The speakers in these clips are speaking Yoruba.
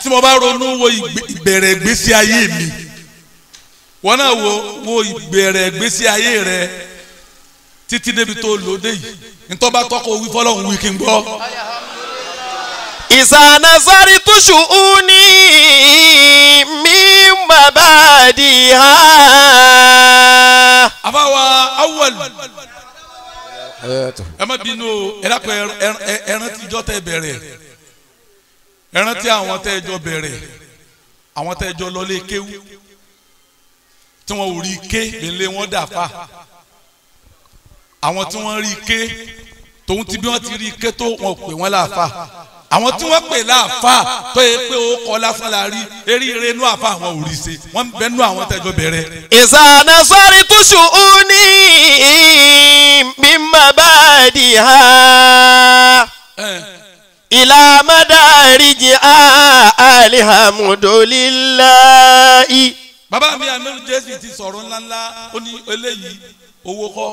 Tí mo bá ronú wo ìbẹ̀rẹ̀ ìgbésí ayé mi, wọ́n náà wo ìbẹ̀rẹ̀ ìgbésí ayé rẹ títí débi tó lòdì yìí, ntọ́ bá tọ́kọ̀ wí fọlọ́hún wí kí n gbọ́. إذا نظرت شؤوني من مبادئها. Àfàwà awwal ẹ má bínú ẹ dákun ẹran tí ìjọ tẹ bẹ̀rẹ̀, ẹran tí àwọn tẹ jọ bẹ̀rẹ̀, àwọn tẹ jọ lọlé kéwú tí wọn ò rí ké lélẹ̀ wọn dà fa, àwọn tí wọn rí ké tòun ti bí wọn ti rí ké tó wọn ò pè wọn láàfa, àwọn tí wọ́n pè láàfà tó yẹ pé ó kọ́ lásán la rí eríire inú àfà àwọn ò rí ṣe, wọ́n ń bẹ nú àwọn tẹ́jọ́ bẹ̀rẹ̀. إذا نظرت شؤوني من مبادئها إلى مدارجها الحمد لله. Bàbá mi Amiru Jésù ti sọ̀rọ̀ ńláńlá, ó ní eléyìí owó kọ́,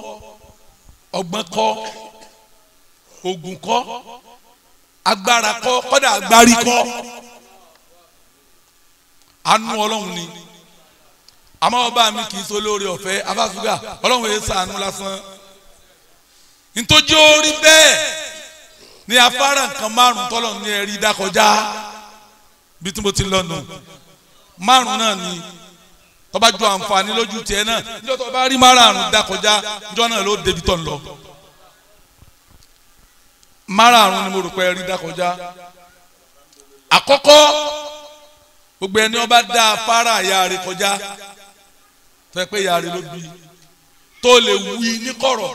ọgbọ́n kọ́, oògùn kọ́, agbára kọ́, kọ́dà agbárí kọ́, àánú Ọlọ́run ni. Àmọ́ ọba mi kì í so lórí ọ̀fẹ́ abáṣúgà, Ọlọ́run yẹn ṣàánú lásán. Ntójú orí bẹ́ẹ̀ ni afárá nǹkan márùn tọ́lọ̀ ní ẹ̀rí dákọjá bí tí mo ti lọ nù márùn náà ni tọ́ba ju àǹfààní lójú tiẹ̀ náà, níjọ́ tó bá rí márùn dákọjá níjọ́ náà ló débi tọ̀ ń lọ. Márààrún ni mo rò pé rí dákọjá. Àkọ́kọ́, gbogbo ẹni ọba dá afárá ìyá rẹ̀ kọjá tó yẹ pé ìyá rẹ̀ ló bí tó lè wí ní kọ̀rọ̀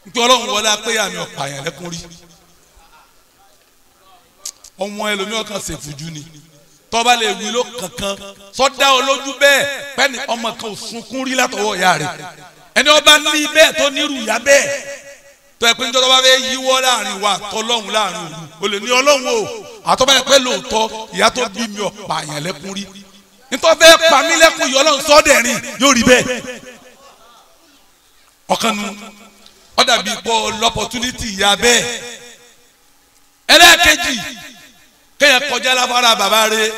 nítorí Ọlọ́run wọlé pé ìyá mi ọ̀pá yẹn lẹ́kún rí. Ọmọ ẹlòmíràn kan ṣèfùjú ni tọ́ba lè wí ló kankan sọ́dá olójú bẹ́ẹ̀ pẹ́ni ọmọ kan ò sunkún rí látọwọ́ ìyá rẹ̀. Ẹni ọba ní bẹ́ẹ̀ tó nírú ìyá bẹ́ẹ̀ tó yẹ pé níjọ́ tó bá fẹ́ yíwọ́ láàrin wa àtọ́lọ́hún láàrin òru o lè ní Ọlọ́hun o àtọ́bá yẹ pé lóòótọ́ ìyá tó bí mi ọ̀pá yẹn lẹ́kún rí, nítorí fẹ́ pa mí lẹ́kún yìí Ọlọ́hun sọ́dẹ̀rín yóò rí bẹ́ẹ̀. Ọ̀kan nu ó dàbí pọ̀ lọ́pọ̀túnítì ìyá bẹ́ẹ̀. Ẹlẹ́ẹ̀kejì, kéèyàn kọjá láfárá bàbá rẹ̀,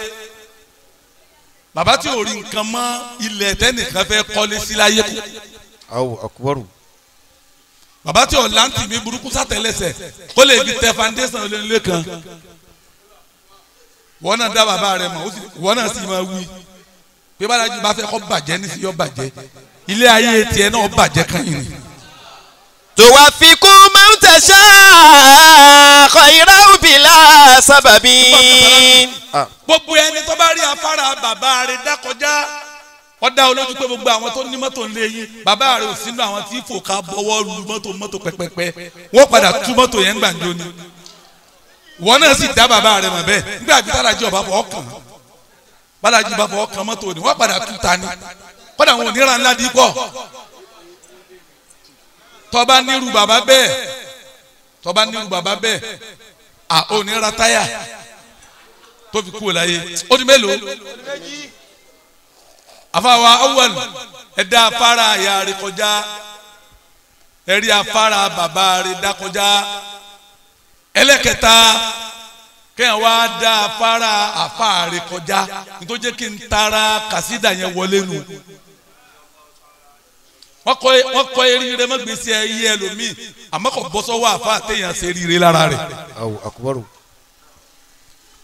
bàbá tí ò rí nǹkan mọ́ ilẹ̀ tẹ́nìkan fẹ́ kọ́lé sí láyé kù. Bàbá tí ọ̀làǹtì mi burúkú sátẹlẹsẹ̀ kó lè fi tẹ foundation lé kan. Wọ́n náà dá bàbá rẹ̀ mọ̀, wọ́n náà sì máa wí pé bàdájú bá fẹ́ kọ́ bàjẹ́ nísìnyí yọ bàjẹ́, ilé ayé tiẹ̀ náà bàjẹ́ kan yìí ni. توفق من تشاء خيرا بلا سبب. Gbogbo ẹni tó bá rí afárá bàbá rẹ̀ dákọjá, ó dá olójú pé gbogbo àwọn tó ní mọ́tò ń lé yín, bàbá rẹ̀ ò sínú àwọn tí fò ká bọ́wọ́ lu mọ́tò mọ́tò pẹ́pẹ́pẹ́, wọ́n padà tú mọ́tò yẹn gbàǹjo ni. Wọ́n náà sì dá bàbá rẹ̀ mọ̀ bẹ́ẹ̀ nígbà tí bàlájì ọba fọwọ́ kàn, bàlájì bá fọwọ́ kàn mọ́tò ni wọ́n padà tú ta ni, kọ́dà wọn ò ní ra ńlá dí pọ̀. Tọ́ba nírú bàbá bẹ́ẹ̀, tọ́ba nírú bàbá bẹ́ẹ̀, à ò ní ra táyà tó fi kúrò láyé. Ó di mélòó? Àfàwà awwal, ẹ̀dá afárá ìyá rẹ̀ kọjá, ẹ̀rí afárá bàbá rẹ̀ dá kọjá. Ẹlẹ́kẹta, kéèyàn wá dá afárá àfá rẹ̀ kọjá, nítorí jẹ́ kí n tara kàsídà yẹn wọlé nu. Wọ́n kọ́ eríire mọ́gbèsè ẹyẹ ẹlòmíì, àmọ́ kò bọ́ sọ́wọ́ àfá àtẹ̀yàn ṣe eríire lára rẹ̀.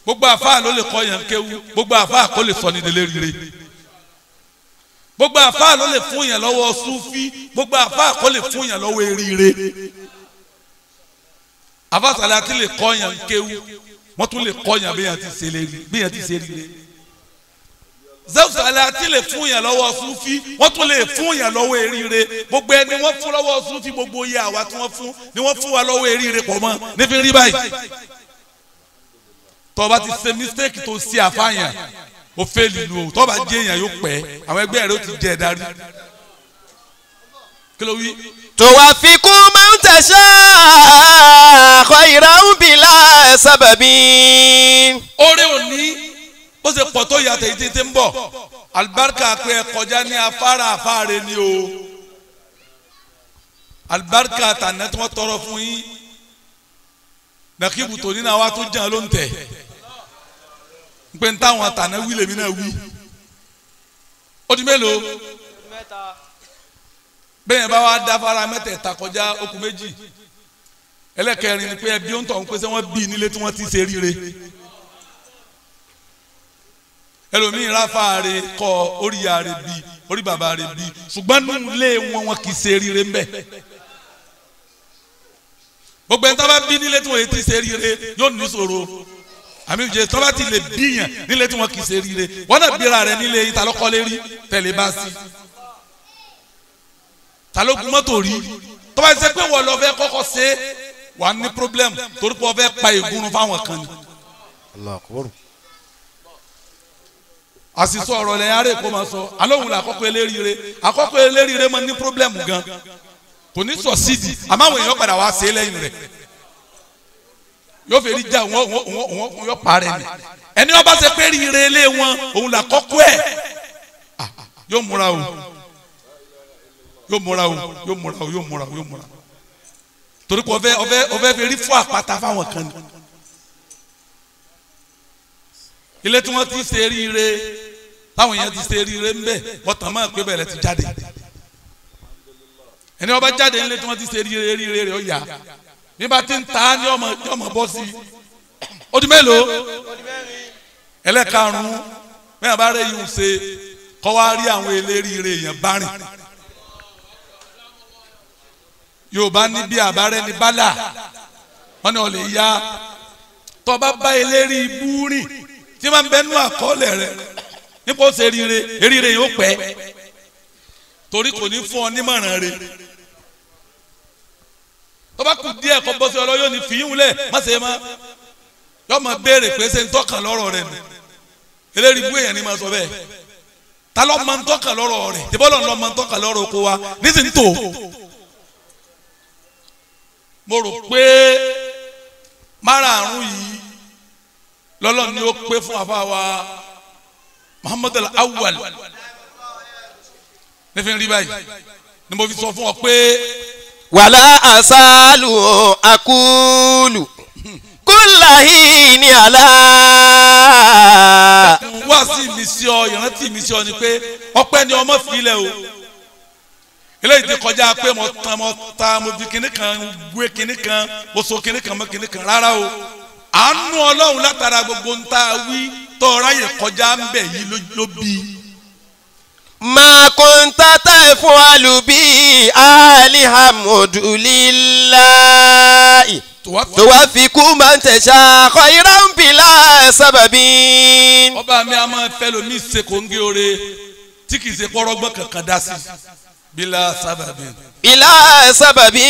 Gbogbo àfá ló lè kọ́ yẹn kéwú, gbogbo àfá kò lè sọ ní délé rire, gbogbo àfáà ló lè fún yàn lọ́wọ́ súfí, gbogbo àfáà kò lè fún yàn lọ́wọ́ eríire. Àfáà àti lè kọ́ yàn kéwú, wọ́n tún lè kọ́ yàn bí yàn ti ṣe ríire. Zẹ́wùsàlẹ̀ àti lè fún yàn lọ́wọ́ súfí, wọ́n tún lè fún yàn lọ́wọ́ eríire. Gbogbo ẹni wọ́n fún lọ́wọ́ súfí, gbogbo iye àwa tí wọ́n fún ni wọ́n fún wa lọ́wọ́ eríire pọ̀ mọ́ nífi rí báyìí. Tó bá ti ṣe mistake tó ṣe àfáàyàn, o fẹ́ẹ̀lì lu o, tó bá jẹ́ èèyàn yóò pẹ́, àwọn ẹgbẹ́ rẹ̀ ó ti jẹ́ ẹ̀ darí. Kí ló wí? توفق من تشاء خيرا بلا سبب. Oore òní bó ṣe pọ̀ tó yàtọ̀ èyí tí ń bọ̀, alibarika pé ẹ kọjá ní afárá afáre ni o, alibarika tànà tí wọ́n tọrọ fún yín, nàkíbù tòní náà wá tún jẹun ló ń tẹ̀. Pé n táwọn àtàná wí lèmi náà wí. Ó di mélòó? Bẹ́ẹ̀ yẹn bá wá dáfara mẹ́tẹ̀ẹ̀ta kọjá okùn méjì. Ẹlẹ́kẹrin ni pé ẹbí ó ń tọ̀ ń pé sẹ́ wọ́n bí nílé tí wọ́n ti ṣe ríre. Ẹlòmíì ráfà rè kọ orí ya rè bí orí bàbá rè bí ṣùgbọ́n nínú ilé wọn wọn kì í ṣe ríre ń bẹ̀. Gbogbo ẹni tó bá bí nílé tí wọ́n ti ṣe ríre yóò ní ṣòro. Àmì ìjẹ tó bá ti lè bíyàn nílé tí wọ́n kì í ṣe ríre wọ́n náà bíra rẹ nílé yìí ta ló kọ́lé rí tẹ̀lé bá sí. Ta ló gun mọ́tò rí tó bá ṣe pé wọ́n lọ fẹ́ kọ́kọ́ ṣe wà ní problem torí pé wọ́n fẹ́ pa ègún fáwọn kan ni. Àṣìṣe ọ̀rọ̀ lẹ́yìn ará èkó máa sọ alóhùn là àkọ́kọ́ eléríire àkọ́kọ́ eléríire máa ní problem gan kò ní sọ sídìí àmọ́ àwọn èèyàn padà wá ṣe é lẹ́yìn rẹ̀ yóò fẹ́ rí já wọn wọn yóò parẹ́ ni ẹni wọ́n bá ṣe pé ríire lé wọn òun là kọ́kọ́ ẹ̀ yóò múra o yóò múra o yóò múra o yóò múra o yóò múra torí pé ọfẹ ọfẹ ọfẹ fi rí fún àpáta fáwọn kan ni ilé tí wọ́n ti ṣe ríire táwọn èèyàn ti ṣe ríire ń bẹ̀ wọ́n tàn máa pé bẹ̀rẹ̀ ti jáde ẹni wọ́n bá jáde nílé tí wọ́n ti ṣe ríire ríire rẹ̀ ó yá ní bá ti ń ta ní ọmọ ní ọmọ bọ́ sí i ó di mélòó ẹlẹ́karùn-ún mẹ́rin bá rẹ̀ yìí ń ṣe kọ́ wá rí àwọn eléríire èèyàn bá rìn Yorùbá ní bí àbárẹ́ ní bálà wọ́n ní ọ̀lẹ́ ya tọ́ba bá eléri ibú rìn tí wọ́n bẹ nú àkọọ́lẹ̀ rẹ̀ nípa ó ṣe ríire eríire yóò pẹ́ torí kò ní fún ọ nímọ̀ràn rẹ̀ tọ́ba kù díẹ̀ kọ́ bọ́ sí ọ lọ yóò ní fìyín lẹ̀ má ṣe má yọ ma béèrè pé ṣe ń tọ́ka lọ́rọ̀ rẹ̀ nù eléri ibú èèyàn ni ma sọ bẹ́ẹ̀ ta ló ma ń tọ́ka lọ́rọ̀ rẹ̀ tìbọ́lọ̀ ń lọ́ ma ń tọ́ka lọ́rọ̀ oko wa nísìnyí tó mo rò pé márààrún yìí lọ́lọ́run ni ó pé fún àfa wa Muhammadu Awwal nífi rí báyìí ni mo fi sọ fún ọ pé. wàlá àṣàlù àkúlù kúláhì ní àlá. Wá sí mi sí ọ ìrántí mi sí ọ ni pé ọpẹ́ ni ọmọ filẹ̀ o eléyìí ti kọjá pé mo tan mo ta mo fi kinní kan gbé kinní kan mo so kinní kan mọ kinní kan rárá o àánú Ọlọ́run látara gbogbo ń ta wí tọ́ra yẹ kọjá ń bẹ̀ yìí ló bí. Ma kunta taf'alu bi alhamdulillahi tuwaffiqu man tasha khayran bila sababin. Ọba mi a máa fẹ́ lomi ṣe kòńgé ore tí kì í ṣe kọ́rọ́gbọ́n kankan dá sí bila sábàbí. Bila sábàbí.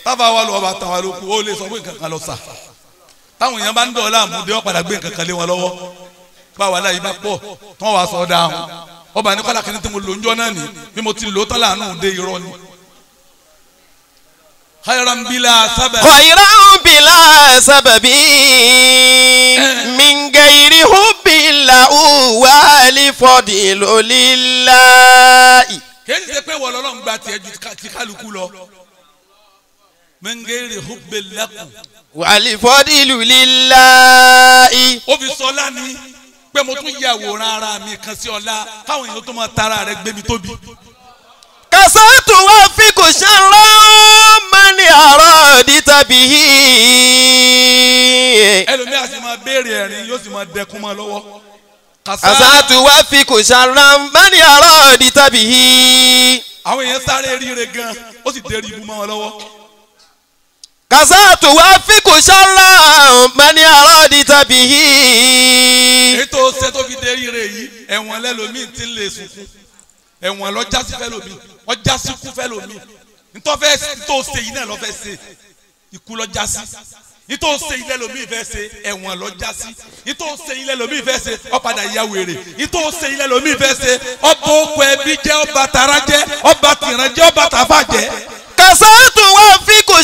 Tábà wà lọ́wọ́ bá tàn wá lóko ó lè sọ pé nǹkan kan lọ sà táwọn èèyàn bá ń dọ̀ọ́lá àmúdé wọ́n padà gbé nǹkan kan lé wọn lọ́wọ́ báwa láyé bá pọ̀ tí wọ́n wàá sọ ọ́ dáhùn ọba ní kọ́lá kìíní tí mo lò ń jọ́ náà ní bí mo ti lò ó tán láàánú dé irọ́ ni. Khayran bila sábàbí. Khayran bila sábàbí. Min ghairi hubbi lahu wal fadlu lillahi. Kì í ṣe pé wọ́n lọ́lọ́run gba tiẹ̀ ju ti kálukú lọ. Min ghairi hubbi lakum. Wal fadlu lillahi. Ó fi sọ lánìí pé mo tún yẹ àwòrán ara mi kan sí ọlá káwọn èèyàn tó máa tara rẹ gbé mi tóbi. Kasatu wa fi kò ṣàrọ̀ mani àrọ̀ díta bí i. Ẹlòmíà sì máa béèrè ẹ̀rín yóò sì máa dẹkun mọ́ lọ́wọ́. Kasatu wa fi kò ṣàrọ̀ mani àrọ̀ díta bí i. Àwọn èèyàn sáré ríire gan, ó sì dérí ibú mọ́ wọn lọ́wọ́. Kasatu wa fi kò ṣàrọ̀ mani àrọ̀ díta bí i. Ètò ṣe tó fi dérí ire yìí, ẹ̀wọ̀n lẹ́lòmíì ti ń lè sunkún. Ẹ̀wọ̀n lọ jásí fẹ́ lómi ọjásí kú fẹ́ lómi ntọ́fẹ́ tó ṣe yìí náà lọ́ fẹ́ ṣe ikú lọ jásí ntọ́ ṣe yìí lẹ́lòmíì fẹ́ ṣe ẹ̀wọ̀n lọ jásí ntọ́ ṣe yìí lẹ́lòmíì fẹ́ ṣe ọ̀padà ya wèrè ntọ́ ṣe yìí lẹ́lòmíì fẹ́ ṣe ọba oko ẹbí jẹ́ ọba tara jẹ́ ọba tìran jẹ́ ọba tàfà jẹ́. Kasatu wa fi kò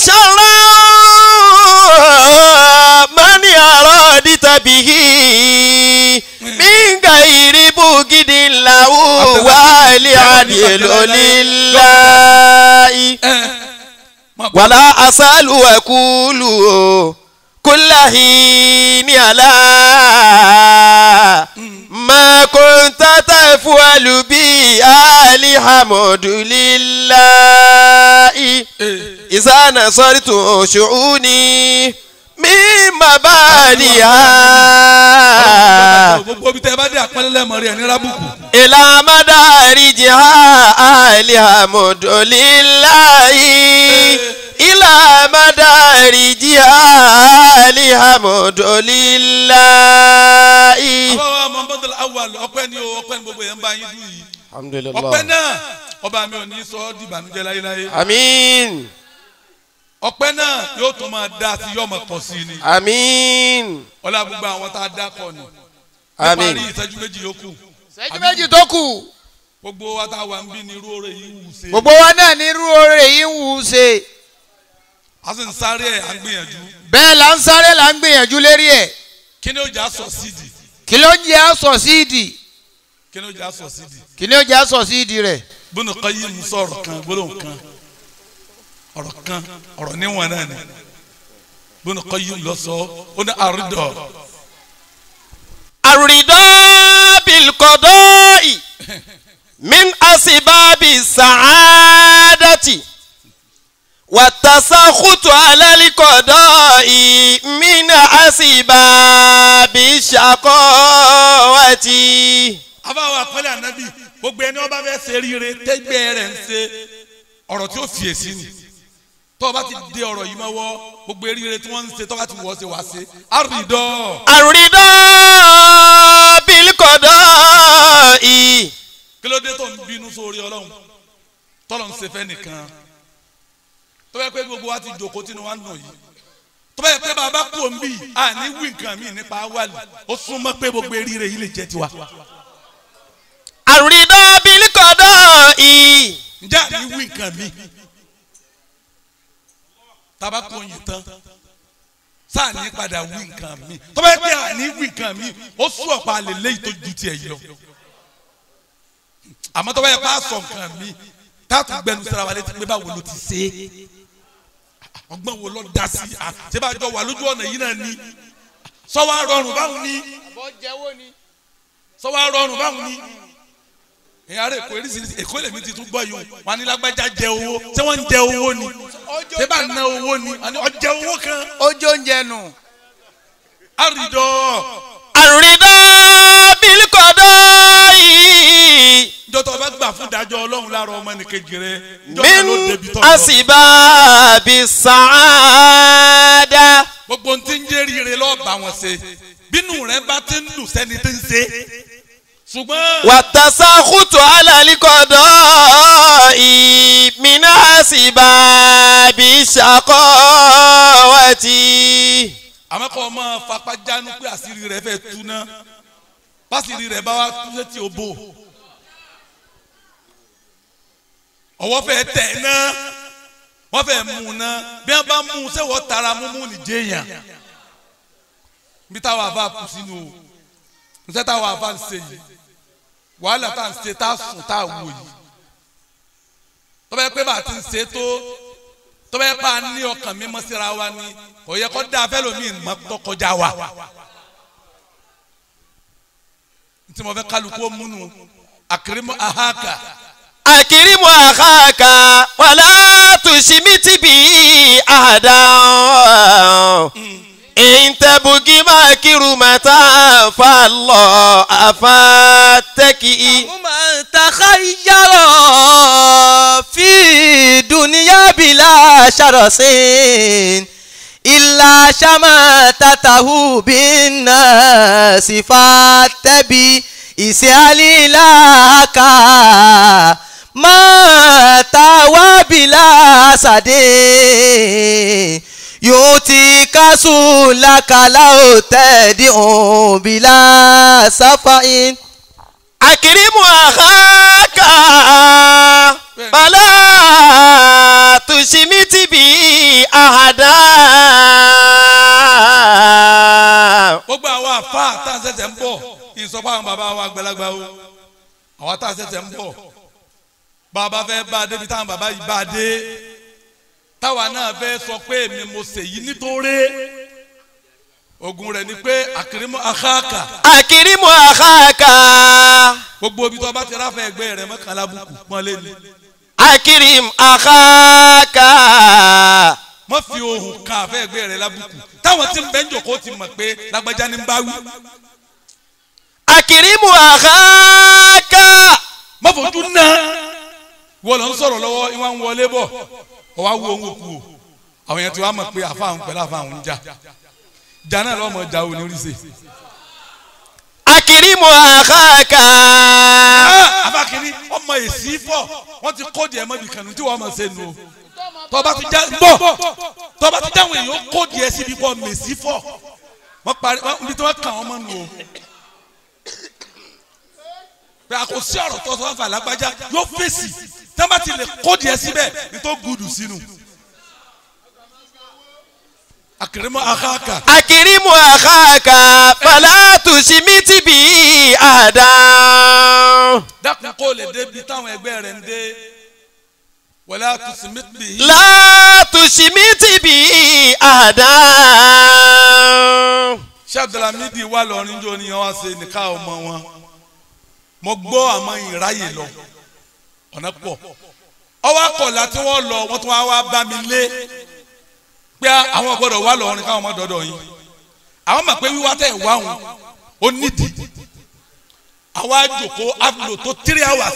ṣàrọ̀ mani àrọ̀ díta bí i. Minga iribu gidi lahu wali adilu lillahi. Wala asalu akulu كل حين على ما كنت تفعل بي الحمد لله إذا نصرت شؤوني من مبادئها إلى مدارجها الحمد لله إلى مدارجها الحمد لله. Ọpẹ́ náà ọba mi ò ní sọ ọ́ di ìbànújẹ́ láyéláyé. Àmín. Ọpẹ́ náà yóò tún máa dá sí yóò máa pọ̀ sí ni. Àmín. Ọlá gbogbo àwọn tá a dá kọ ni. Àmín. Níparí ìṣẹ́jú méjì yòókù. Ìṣẹ́jú méjì tó kù. Gbogbo wa tá a wà ń bí ní irú oore yìí ń wù ṣe. Gbogbo wa náà ní irú oore yìí ń wù ṣe. A sì ń sáré ẹ̀ à ń gbìyànjú. Bẹ́ẹ̀ là ń sáré là ń gbìyànjú lérí ẹ̀. Kí ni ó jà sọ sídìí? Kí ló ń jẹ́ àsọ sídìí? Kí ni ó jà sọ sídìí? Kí ni ó jẹ́ àsọ sídìí rẹ̀? Ibn Qayyim sọ̀rọ̀ kan gbólóhùn kan ọ̀rọ̀ kan ọ̀rọ̀ níwọ̀n náà ni Ibn Qayyim lọ sọ ó ní àrídọ̀. Àrídọ̀ bil qada'i min asbabi sa'adati wàtàsàkùtù alálìkọ̀dọ̀ min asbabi shaqawati. Àbáwọ̀ àpẹẹrẹ ànábì gbogbo ẹni ọba fẹ́ ṣe ríire tẹ́gbẹ́ rẹ̀ ń ṣe ọ̀rọ̀ tí ó fi èsì ni tó o bá ti dé ọ̀rọ̀ yìí mọ́wọ́ gbogbo eríire tí wọ́n ń ṣe tó o bá ti wọ́ ṣe wá ṣe àrídọ́. Àrídọ́ bílíkọ̀dọ̀ ì. Kí ló dé tó ń bínú sórí ọlọ́run tọ́lọ̀ ń ṣe fẹ́ nìkan tó bá yẹ pé gbogbo wa ti jòkó tínú wa ń dùn yìí tó bá yẹ pé bàbá kú òun bì àní wí nǹkan mi nípa wàlì ó súnmọ́ pé gbogbo eríire yìí lè jẹ́ tiwa. Àrídọ́ bílíkọ̀dọ̀ ì. Ǹjẹ́ àní wí nǹkan mi taba kò yìí tán sáà ní padà wí nǹkan mi tó bá yẹ pé àní wí nǹkan mi ó sún ọ̀pá àlè léyìí tó ju tiẹ̀ yìí lọ àmọ́ tó bá yẹ pé a sọ nǹkan mi táàtù gbẹnu síra wa létí pé báwo ló ti ṣe é ọgbọ́n wo ló dá sí i ṣé bá jọ wà lójú ọ̀nà yìí náà ni sọ́wọ́ rọrùn báwo ni sọ́wọ́ rọrùn báwo ni ìyá rẹ̀ èkó eréṣiríṣi èkó lèmi ti tún gbọ́ yìí o wọn ní lágbájá jẹ owó ṣé wọ́n ń jẹ owó ni ṣé bá ná owó ni ọ jẹ owó kan. Ó jẹ oúnjẹ nù. Àrídọ́. Àrídọ́ bílíkọ̀dọ̀ yìí. Njọ́ tó o bá gbà fún ìdájọ́ Ọlọ́run lára ọmọ nìkejì rẹ. Min asibabi sa'ada. Gbogbo ohun tí ń jẹ́ rire lọ́ọ́ bá wọn ṣe bínú rẹ bá ti ń dùn sẹ́ni tí ń ṣe. Wàtàsàkùtù alálìkọ̀dọ̀ ìmìnà àsìbàbí ṣàkọ́wàtì. Àmọ́ kọ́ ọmọ fapájánú pé àṣírí rẹ̀ fẹ́ tú ná pásìrí rẹ̀ bá wá tú sétí òbò ọwọ́ fẹ́ tẹ̀ ná wọ́n fẹ́ mú un ná bí wọ́n bá mú un sẹ́wọ́ tara múmú nìjẹ́yàn bí táwọn àbá kù sínú o nsẹ́ táwọn àbá ń ṣe yìí wàhálà tá à ń ṣe tá a sùn tá a wò yìí tọ́ba yẹ pé bá a ti ń ṣe tó tọ́ba yẹ pé a ní ọkàn mímọ́ síra wa ni kò yẹ kó dáa fẹ́ lómi ìmọ̀ tó kọjá wa ntí mo fẹ́ kálukú ó múnu àkìrímù àhàkà. Àkìrímù àhàkà wàlá tùsímìtì bí àdá. Ìntẹ̀bùgì máa kírun màtá fàlọ́ àfàtẹ́kì. Àmúmọ̀ takhayyara fi dunya bila sharasin illa shamatatahu binnasi fattabi ìsẹ́àlìlàkà máa tàwa bila sadin. Yóò ti kásù lákàlà ò tẹ̀dí òun bílà sáfàín. Àkìrímù àhákà bàlá tùsímìtì bí àhàdá. Gbogbo àwọn àfa tá a ṣẹ̀ṣẹ̀ ń bọ̀ ìsọpá àwọn bàbá wa àgbàlagbà o àwọn tá a ṣẹ̀ṣẹ̀ ń bọ̀ bàbá fẹ́ bá a débi táwọn bàbá yìí bá a dé táwa náà fẹ́ sọ pé èmi mo ṣèyí nítorí Ogun rẹ̀ ni pé àkìrímù àkàkà. Àkìrímù àkàkà. Gbogbo ibi tó bá ti ráfẹ́ ẹgbẹ́ rẹ̀ mọ́kànlá bùkù pọ́nlé ni. Àkìrímù àkàkà. Má fi ohùn kan àfẹ́ ẹgbẹ́ rẹ̀ lábùkù. Táwọn tí ń bẹ́ ń jòkó ti mọ̀ pé lágbájá ni ń bá wí. Àkìrímù àkàkà. Má fojú ná. Wọ́n lọ ń sọ̀rọ̀ lọ́wọ́ ìwà ń wọlé bọ̀. Ọwọ́ á wo ohun òkú o. Àwọn yẹn ti wá mọ̀ pé àfa àwọn pẹ̀lú àfa àwọn ń jà. Jana lọmọ ja o ní oríṣi. Akirimu àkàkà. Abakiri ọmọ èsì fọ wọn ti kó díẹ̀ mọ́bi kànú tí wọ́n mọ̀ ṣe nù o. Tọba ti já bọ̀ tọba ti jáwé yìí ó kó díẹ̀ síbi kọ́ mèsì fọ. Wọ́n parí ibi tí wọ́n kàn wọ́n mọ́ nù o. Pé a kò sí ọ̀rọ̀ tó sọ fà lágbájá yóò fèsì tí wọ́n bá ti lè kó díẹ̀ síbẹ̀ ní tó gùdù sínú. Akirimu akaka. Akirimu akaka fala tushimiti bi adam. Dákun kó lè débi táwọn ẹgbẹ́ rẹ̀ ń dé. Wala tushimiti bi. La tushimiti bi adam. Ṣé Abdulhamidi wà lọ́rin jọ ni wọ́n ṣe nìka ọmọ wọn? Mo gbọ́ àmọ́ ìráyè lọ. Ọ̀nà pọ̀. Ọwọ́ akọ̀lá tí wọ́n lọ wọ́n tún wá bá mi lé. Pé àwọn gbọ́dọ̀ wà lọ́rin káwọn ọmọ dọ́dọ̀ yín àwọn mọ̀ pé wíwá tẹ̀ wá wọn ó nídìí àwọn àjòkó àlò tó 3 hours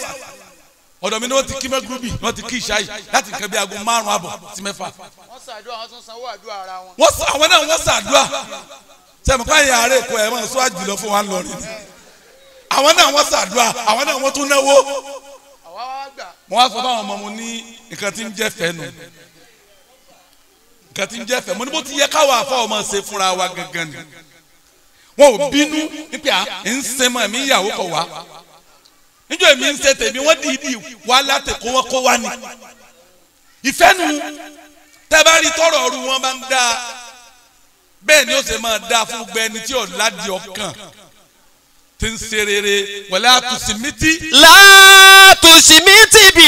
ọ̀dọ̀ mi ni wọ́n ti kí mẹ́gúrúbì wọ́n ti kí ìṣáyì láti nǹkan bí aago 5:30 sí 6. Wọ́n ṣàdúrà wọ́n tún sanwó àdúrà ara wọn. Wọ́n àwọn náà wọ́n ṣàdúrà sẹ́mi káyọ̀ àárẹ̀ kọ ẹ̀ máa sọ àjùlọ fún wa lọ́rin àwọn náà wọ́n ṣàdúrà àwọn náà wọ́n tún náwó. Mo wá sọ fáwọn ọmọ mo ní nǹkan tí ń jẹ́ fẹ́ nù nǹkan tí ń jẹ́ fẹ́ mo ní bó ti yẹ káwa àfa ọmọ ṣe fúnra wa gangan ni wọn ò bínú nípa à ń ṣe mọ́ ẹ̀mí ìyàwó kọ̀ wá níjọ́ èmi ń ṣe tèmi wọ́n dìídì wá láti kó wọn kó wá ni ìfẹ́ nu tẹ́ bá rí tọrọ ọrù wọn bá ń dáa bẹ́ẹ̀ ni ó ṣe máa dáa fún gbogbo ẹni tí ọ̀làdì ọkàn tí ń ṣe rere wọlé àtúnṣimítì. Látùsímítì bí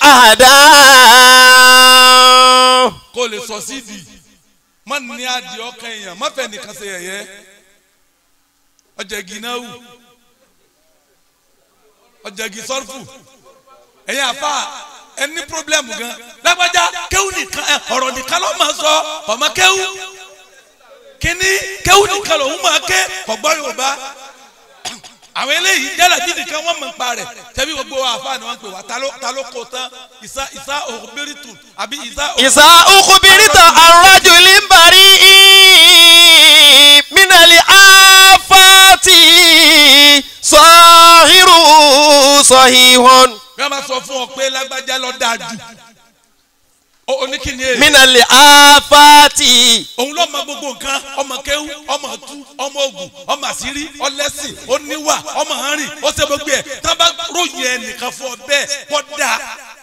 àdá. Kó lè sọ sídìí má ní adìẹ ọkàn èèyàn má fẹ́ nìkan ṣe yẹ̀yẹ́ ọjà igi náà wù ọjà igi sọ́rfù ẹ̀yin àfa ẹni pírọ́blẹ́mù gan lágbájá kéwù nìkan ọ̀rọ̀ nìkan ló máa sọ ọmọ kéwù kíní kéwù nìkan lòún máa ké ọgbọ́n Yorùbá àwọn eléyìí jálàbí nìkan wọ́n mọ̀ nípa rẹ̀ tẹ́bí gbogbo àfa ni wọ́n ń pè wá ta ló kó tán ìsá ìsá òkúbírìtù àbí ìsá. Ìsá òkúbírìtà àrọ́jùlí ń bari mínàlì àfàtì sọ̀hírù sọ̀híhọ́n. Bí wọ́n bá sọ fún ọ pé lágbájá ló dáa jù oníkìní èrè. Mínàlì àfàtì. Òun ló mọ gbogbo nǹkan ọmọ kéwú ọmọ tú ọmọ ògùn ọmọ àṣírí ọlẹ́sìn oníwà ọmọ àárín ó ṣe gbogbo ẹ̀ tá a bá ròyìn ẹnìkan fún ọ bẹ́ẹ̀ kọ́ da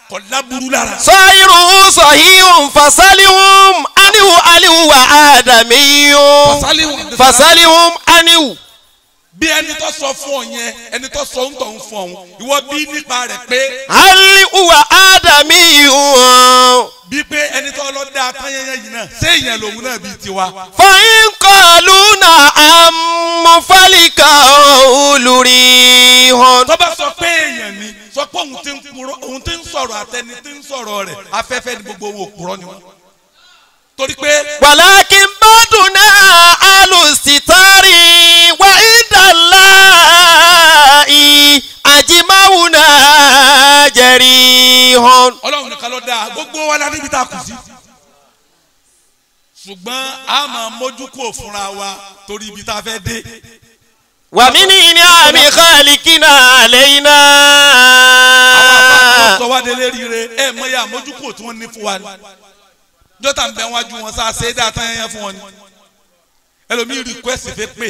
kọ́ láburú lára. Sọ̀hírù sọ̀híhùn fasalihum anihu alihu wa adamiyun. Fasalihum anihu. Bí ẹni tó sọ fún ọ yẹn ẹni tó sọ ń tọ̀ ń fún ọ̀hún ìwọ bí nípa rẹ̀ pé. Alihu wa adamiyun. Bí pé ẹni tó lọ dáa tányẹnyẹ yìí náà ṣé ìyẹn lòun náà bíi tiwa. Fàyín kọlu náà amúfálíkà olórí hàn. Tó bá sọ pé èèyàn ni sọ pé òun ti ń purọ́ òun ti ń sọ̀rọ̀ àtẹni ti ń sọ̀rọ̀ rẹ̀ afẹ́fẹ́ ni gbogbo owó òpùrọ́ ni wọ́n. Torí pé. Wàlákin bàdùnà alùsítárì wà ìdàlá àjìmáwùnà jẹ̀rí hàn. Ọlọ́run nìkan ló dáa gbogbo wa la níbi tá a kù sí. Ṣùgbọ́n a máa mójú kúrò fúnra wa torí ibi tá a fẹ́ dé. Wàmí ní ní àmì khalikina alayna. Àwọn àbá tó sọ wá délé rire ẹ mọ iye àmójúkúrò tí wọ́n ní fún wa ni. Jọ́tà ń bẹ wájú wọn sá ṣe é dáa tán yẹn fún wọn ni. Ẹlòmíì request fẹ́ pè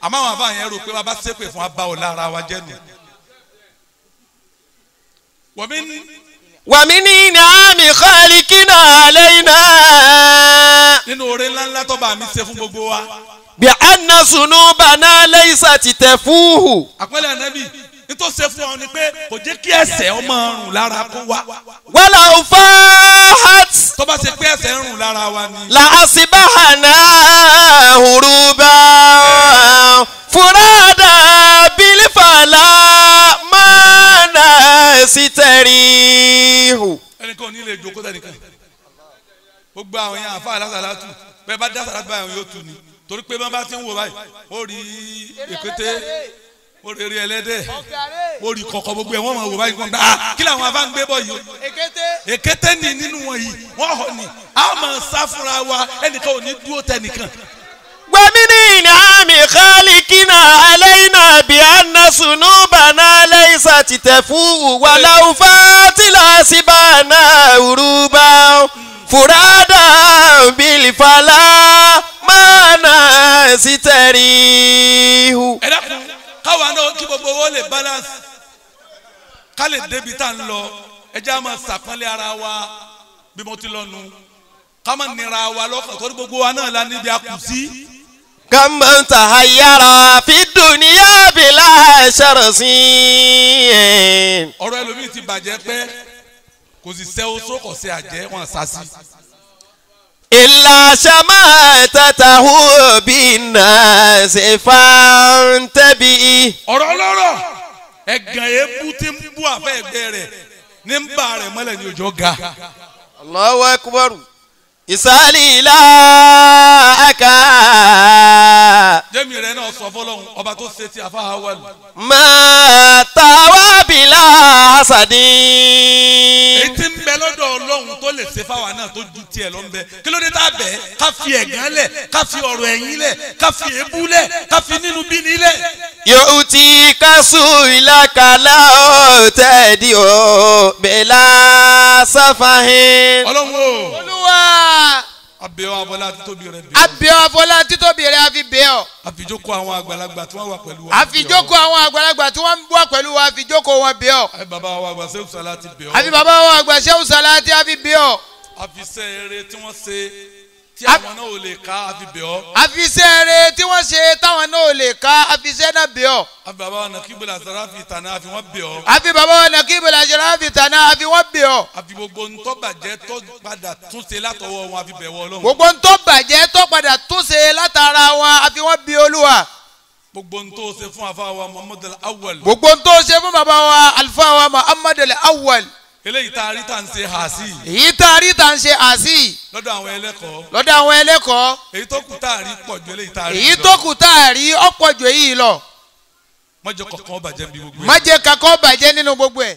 àmọ́ àwọn àbá yẹn rò pé bàbá ṣépè fún wa bá ò lára wa jẹ́ nù. Wàmí ní ní àmì khalikina alayna. Nínú oore ńláńlá tó bá mi ṣe fún gbogbo wa. Bí anna sunubana laysa titafuhu. Àpẹẹrẹ ànábì Nítorí ṣe fún ọ ni pé kò jẹ́ kí ẹsẹ̀ ọmọ rùn lára kó wá. Wala ufahat. Tó bá ṣe pé ẹsẹ̀ ń rùn lára wa ni. La asibahana huruba furada bilifala mana sitarihu. Ẹnìkan ò ní lè jókòó sẹ́nìkan. Gbogbo àwọn yẹn àfa àlásàlátù bẹ́ẹ̀ bá dásàlátù báyìí yóò tu ni. Torí pé bá ti ń wò báyìí, ó rí èkété, ó rí eré ẹlẹ́dẹ̀, ó rí kọ̀kọ̀ gbogbo ẹ̀ wọ́n máa wò báyìí kàn gbà kí làwọn afá ń gbé bọ̀ yìí. Èkété ni nínú wọn yìí, wọ́n họ ni, a máa sá fúnra wa, ẹnìkan ò ní dúró tẹnìkan. Wamini ni'ami khalikina alayna bi anna sunubana laysa titafu walau fatila sibana uruba furada bilifala mana sitarihu. Ẹ dákun káwa náà kí gbogbo owó lè balance ká lè débi tá ń lọ ẹ jẹ́ á máa ṣàpọ́nlé ara wa bí mo ti lọ nu ká má nira wa lọ́kàn torí gbogbo wa náà la níbi a kù sí. Kama tahayyara fi dunya bila sharsin. Ọ̀rọ̀ ẹlòmíì ti bàjẹ́ pẹ́ kò sì sẹ́ oṣó kò sí àjẹ́ wọn sá sí. Illa shamatatahu binnasi fantabi. Ọ̀rọ̀ ọlọ́rọ̀ ẹ̀gàn èébú tí ń bú àfẹ́ ẹgbẹ́ rẹ̀ ní ń bá rẹ̀ mọ́lẹ̀ ní òjò ga. Allahu akbar. Ìsàlìlá aka. Jẹ́mi rẹ̀ náà sọ fọlọ́hún ọba tó ṣe ti àfa Awal. Máa tàwa bìlà àṣàdín. Èyí tí ń bẹ lọ́dọ̀ Ọlọ́run tó lè ṣe fáwa náà tó ju tiẹ̀ lọ ń bẹ. Kí ló dé tá a bẹ̀? Ká fi ẹ̀gán lẹ̀, ká fi ọ̀rọ̀ ẹ̀yìn lẹ̀, ká fi èébú lẹ̀, ká fi nínú bíní lẹ̀. Yóò ti kásù ìlàkàlà ọ̀tẹ̀dì ò bẹ̀là sáfàhìn. Ọlọ́run o. Olúwa. Abẹ́ọ́ abọ́lá títóbi rẹ̀ bẹ́ẹ̀. Abẹ́ọ́ abọ́lá títóbi rẹ̀ àfi bẹ́ẹ̀ ọ́. Àfijókòó àwọn àgbàlagbà tí wọ́n wà pẹ̀lú wa. Àfijókòó àwọn àgbàlagbà tí wọ́n wà pẹ̀lú wa àfijókòó wọn bẹ́ẹ̀ ọ́. Àfi bàbá wa àgbà Shehu Salati bẹ́ẹ̀ ọ́. Àfi bàbá wa àgbà Shehu Salati àfi bẹ́ẹ̀ ọ́. Àfisẹ́ eré tí wọ́n ṣe tí àwọn náà ò lè ká àfi bẹ́ẹ̀ ọ́. Àfisẹ́ eré tí wọ́n ṣe táwọn náà ò lè ká àfisẹ́ náà bẹ́ẹ̀ ọ́. Àfi bàbá wa Nakibul Ashrafi tàná àfi wọ́n bẹ́ẹ̀ ọ́. Àfi bàbá wa Nakibul Ashrafi tàná àfi wọ́n bẹ́ẹ̀ ọ́. Àfi gbogbo ntọ́ bàjẹ́ tó padà túnṣe látọwọ́ wọn àfi bẹ̀ wọ́ Ọlọ́run. Gbogbo ntọ́ bàjẹ́ tó padà túnṣe látara wọn àfi wọ́n bí Olúwa. Gbogbo ntọ́ ṣe fún àfa wa Muhammad al-Awwal. Gbogbo ntọ́ ṣe fún bàbá wa àlùfáà wa Muhammad al-Awwal. Eléyìí tá a rí tá à ń ṣe hà sí. Èyí tá a rí tá à ń ṣe hà sí. Lọ́dọ̀ àwọn ẹlẹ́kọ̀ọ́. Lọ́dọ̀ àwọn ẹlẹ́kọ̀ọ́. Èyí tó kù tá a rí pọ̀ ju eléyìí tá a rí lọ. Èyí tó kù tá a rí ọ̀pọ̀ ju èyí lọ. Má jẹ́ kankan bàjẹ́ níbi gbogbo ẹ̀. Má jẹ́ kankan bàjẹ́ nínú gbogbo ẹ̀.